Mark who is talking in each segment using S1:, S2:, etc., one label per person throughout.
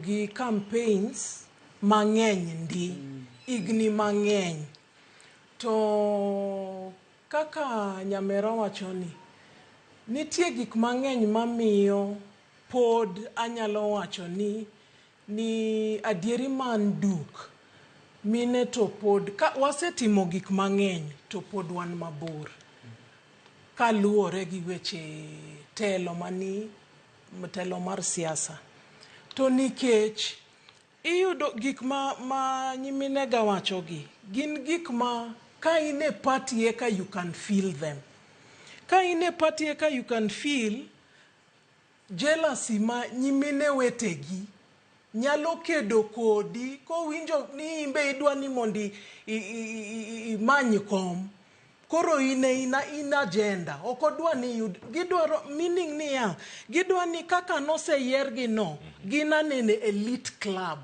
S1: Gi campaigns mang'eny ndi, higni mang'eny. To kaka nyamera wacho ni, nitie gik mang'eny mamiyo pod anyalo wacho ni adieri man duk, mine to pod, ka wasetimo gik mang'eny to pod wan mabor. Kaluwore gi weche telo mani telo mar siasa. To nikech iyudo gik ma nyiminega wachogi, gin gik ma ka in e party eka you can feel them. Ka in e party eka you can feel jealousy ma nyimine wetegi nyalo kedo kodi kowinjo ni imbe idwa ni mondo imany kom. Koro in e in agenda, ok odwa ni yud, gidwaro, meaning niya, gidwa ni kaka noseyiergi no, gin anene elite club.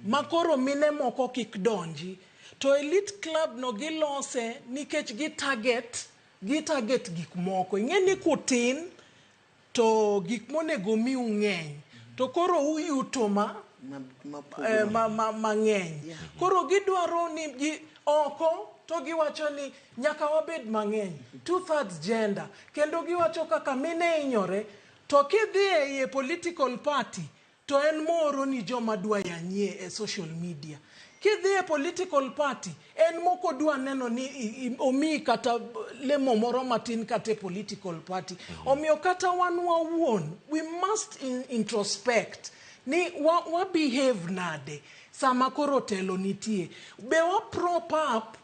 S1: Ma koro mine moko kik donji. To elite club no gilose nikech gi target gik moko. Ing'e ni kutin, to gik monego miu ng'eny. To koro uyuto ma mang'eny. Koro gidwaro ni gi oko to giwacho ni nyaka wabed mang'eny. 2/3 gender. Kendo giwacho kaka mine hinyore. To kidhi e political party, to en moro ni joma dwa yanyie e social media. Kidhi e political party, en moko dwa neno ni omiyi kata lemo moro matin kata e political party. Omiyo kata wan wawuon, we must introspect ni wa behave nade sama koro telo nitie. Be wa prop up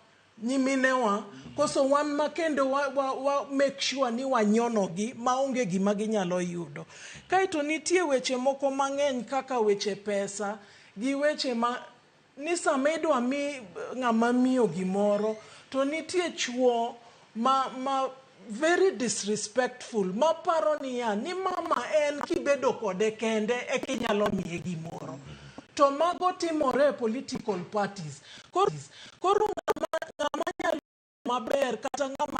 S1: nyiminewa, koso wan ma kendo wa make sure ni wanyonogi maonge gima ginyalo yudo. Kaeto nitie weche moko mang'eny kaka weche pesa gi weche ma ni sama idwa mi ng'ama miyo gimoro to nitie chuo ma very disrespectful maparo niya ni mama en kibedo kode kende eka inyalo miye gimoro. To mago timore e political parties. Koro ng'ama nyalo maber kata ng'ama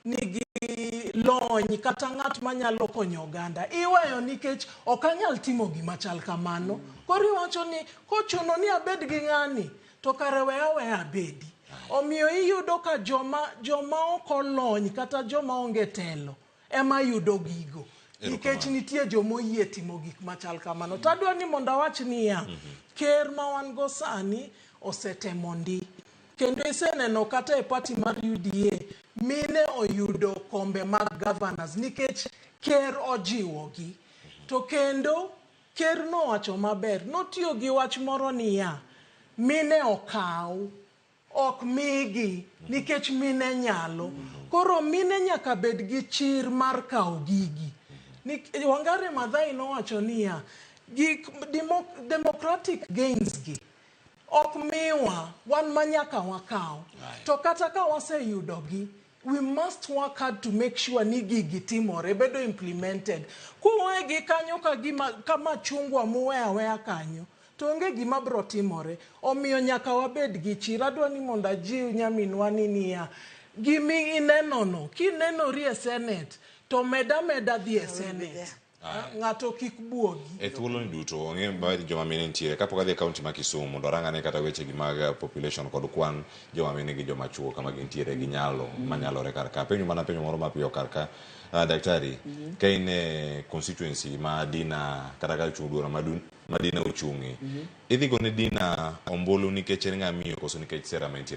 S1: nigi lony kata ng'at manyalo konyo oganda iweyo nikech ok anyal timo gima chal kamano. Koro iwacho ni kochuno ni abed gi ng'ani to kare we aweya abedi. Omiyo iyudo ka joma ok olony kata joma onge telo ema yudo gigo. Nikech nitie joma oyie timo gik machal kamano. To adwa ni mondo awach niya, ker ma wan go sani osetemo ndi. Kendo iseneno kata e party mar UDA, mine oyudo kombe mag governors nikech ker ojiwogi. To kendo ker nowacho maber, notiyo gi wach moro niya, mine okaw, ok migi nikech mine nyalo. Koro mine nyaka bed gi chir mar kawo gigi. Wangari Maathai nowacho niya, gik democratic gains gi ok miwa, wan ma nyaka wakaw. To kata ka waseyudogi, we must work hard to make sure ni gigi timore, bedo implemented. Kuwegi kanyo ka gima, ka machungwa muweyo aweya kanyo, to onge gima bro timore. Omiyo nyaka wabed gi chir. Adwa ni mondo ajiw nyaminwa ni niya, gimi ineno no, kinenori e Senate, to meda meda dhi e Senate. Ng'ato kik buogi.
S2: E thuolo ni duto ong'e maber joma mine nitiere kapok adhi e kaunti ma Kisumu mondo arang ane kata weche gi mag population kod kwan joma mine gi joma chuo kama gintiere gi nyalo manyalore kar ka. Penjo mana penjo moro mapiyo kar ka. Daktari, ka in e constituency ma Dina kata kar chung' duora ma Dina ochung'e, idhi gone Dina ombulu nikech en ng'ama miyo koso nikech sera ma entiere?